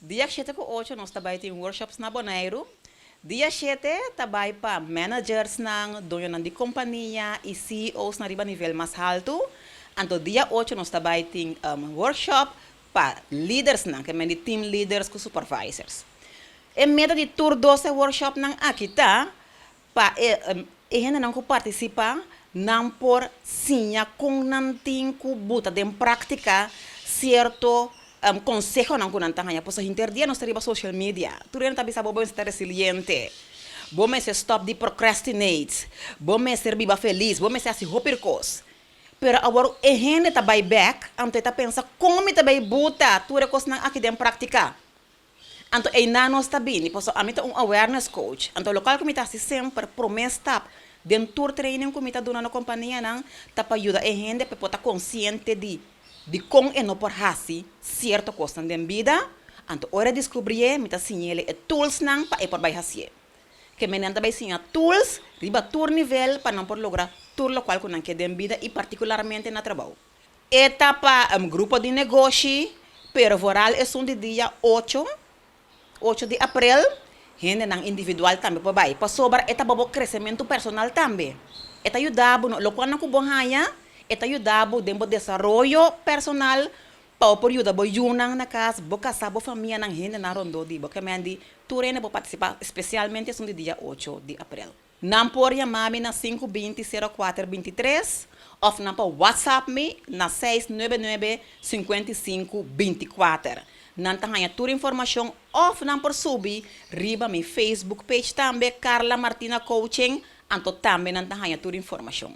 Dia 7 ku 8 nos ta bai tin workshops na Boneiru. Dia 7 ta bai pa managers nan, doñonan di kompania i CEOs na riba nivel mas haltu. Anto dia 8 nos ta bai tin workshop pa leaders nan, ke men di team leaders ku supervisors. E meta di tur 12 workshop nan aki ta pa e hendenan ku partisipá nan por siña kon nan tin ku buta den práktika sierto konsehonan ku nan ta haña. Pasobra henter dia nos ta riba social media, tur hende ta bisa bo mester ta resiliente, bo mester stòp di procrastinate, bo mester biba felis, bo mester hasi hopi kos. Pero awor e hende ta bai bèk, anto e ta pensa, "Kon mi ta bai buta tur e kosnan aki den práktika?" Anto einan nos ta bini, pasobra ami ta un awareness coach. Anto lokual ku mi ta hasi semper, promé stap den tur training ku mi ta duna na kompanianan, ta pa yuda e hende pa e por ta konsiente di dikon e no por hasi sierto kosnan den bida. Anto ora e diskubrié, mi ta siñ'el e toolsnan pa e por bai hasié. Ke men nan ta bai siña tools riba tur nivel pa nan por logra tur lokual ku nan ke den bida i partikularmente na trabou. E ta pa grupo di negoshi, pero vooral esun di dia 8, 8 di aprel, hendenan individual tambe por bai. Pasobra e ta pa bo kresementu personal tambe. E ta yuda bo, lokual nan ku bo haña, e ta yuda bo den bo desaroyo personal, pa bo por yuda bo yunan na kas, bo kasá, bo famianan, hendenan rondó di bo. Ke men di tur hende por partisipá, spesialmente esun di dia 8 di aprel. Nan por yama mi na 520 04 23 òf nan por WhatsApp mi na 699 55 24. Nan ta haña tur informashon òf nan por subi riba mi Facebook page tambe, Carla Martina Coaching, anto tambe nan ta haña tur informashon.